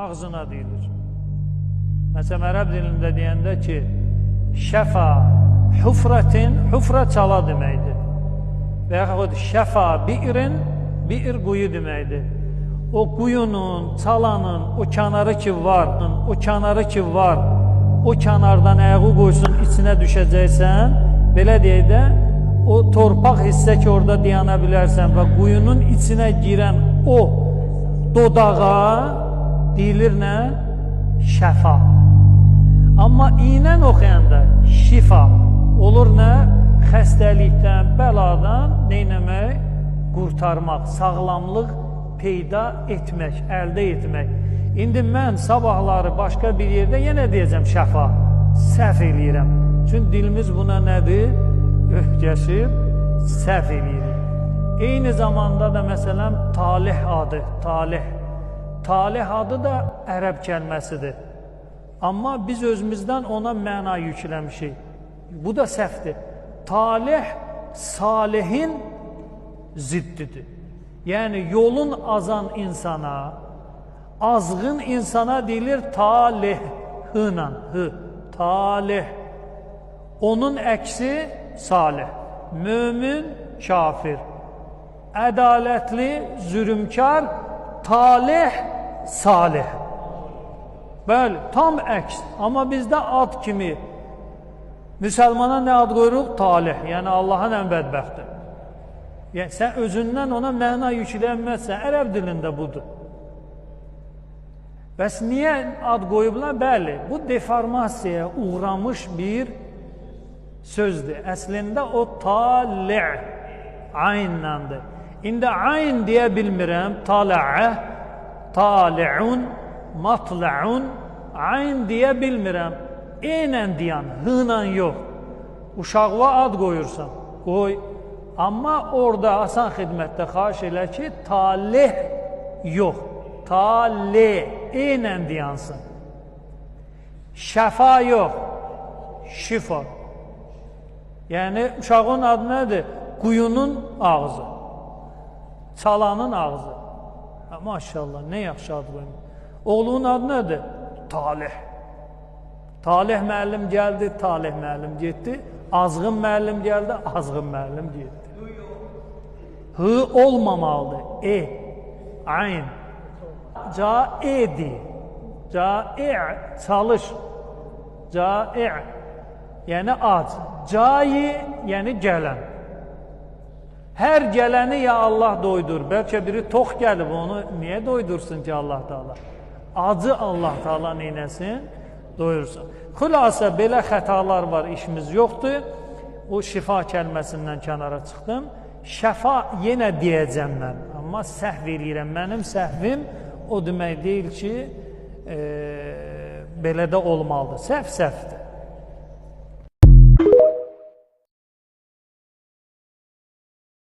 Ağzına deyilir. Məsələn, ərəb dilində deyəndə ki, şəfa hufratin, hufra çala deməkdir. Və yaxud şəfa bi'rin, bi'r quyu deməkdir. O quyunun, çalanın, o kənarı ki var, o kənarı ki var, o kənardan ayağı qoysun, içinə düşəcəksən, belə deyək də, o torpaq hissə ki, orada dayana bilərsən və quyunun içinə girən o dodağa deyilir nə? Şəfa. Amma iynən oxuyanda şifa olur nə? Xəstəlikdən, bəladan neynəmək? Qurtarmaq, sağlamlıq peyda etmək, əldə etmək. İndi mən sabahları başqa bir yerdə yenə deyəcəm şəfa. Səhv eləyirəm. Çünki dilimiz buna nədir? Öhgəşib, səhv eləyirik. Eyni zamanda da məsələn talih adı, talih. Talih adı da ərəb kəlməsidir. Amma biz özümüzdən ona məna yükləmişik. Bu da səhvdir. Talih, salihin ziddidir. Yəni yolun azan insana, azğın insana deyilir talih, h-la, h, talih. Onun əksi salih, mömin, kafir, ədalətli, zülmkar, talih, salih. Bəli, tam əks. Amma bizdə ad kimi müsəlmana nə ad qoyuruq? Talih, yəni Allahın ən bədbəxti. Yəni sən özündən ona məna yüklənməzsən, ərəb dilində budur. Bəs niyə ad qoyublar? Bəli, bu deformasiyaya uğramış bir sözdür. Əslində o tali' aynlandır. İndi ayn deyə bilmirəm. Tala'a, tali'un, matla'un, ayn deyə bilmirəm. Eynən deyən, h-la yox. Uşağa ad qoyursan, qoy. Amma orada asan xidmətdə xahiş elə ki, talih yox. Tali, eynən deyansın. Şəfa yox, şifa. Yəni, uşağın adı nədir? Quyunun ağzı, çalanın ağzı. Ha, maşallah, nə yaxşı ad qoymuş. Oğlunun adı nədir? Talih. Talih müəllim gəldi, Talih müəllim getdi. Azğın müəllim gəldi, azğın müəllim getdi. H olmamalıdır. E, ayn. Caedi. Cae, çalış. Cae. Yəni ac. Cayi, yəni gələn. Hər gələni ya Allah doydur. Bəlkə biri tox gəlib, onu niyə doydursun ki Allah Teala? Acı Allah Teala neynəsin? Doyursun. Xülasə, belə xətalar var, işimiz yoxdur. O şifa kəlməsindən kənara çıxdım. Şəfa yenə deyəcəm mən. Amma səhv eləyirəm. Mənim səhvim o demək deyil ki, belə də olmalıdır. Səhv səhvdir.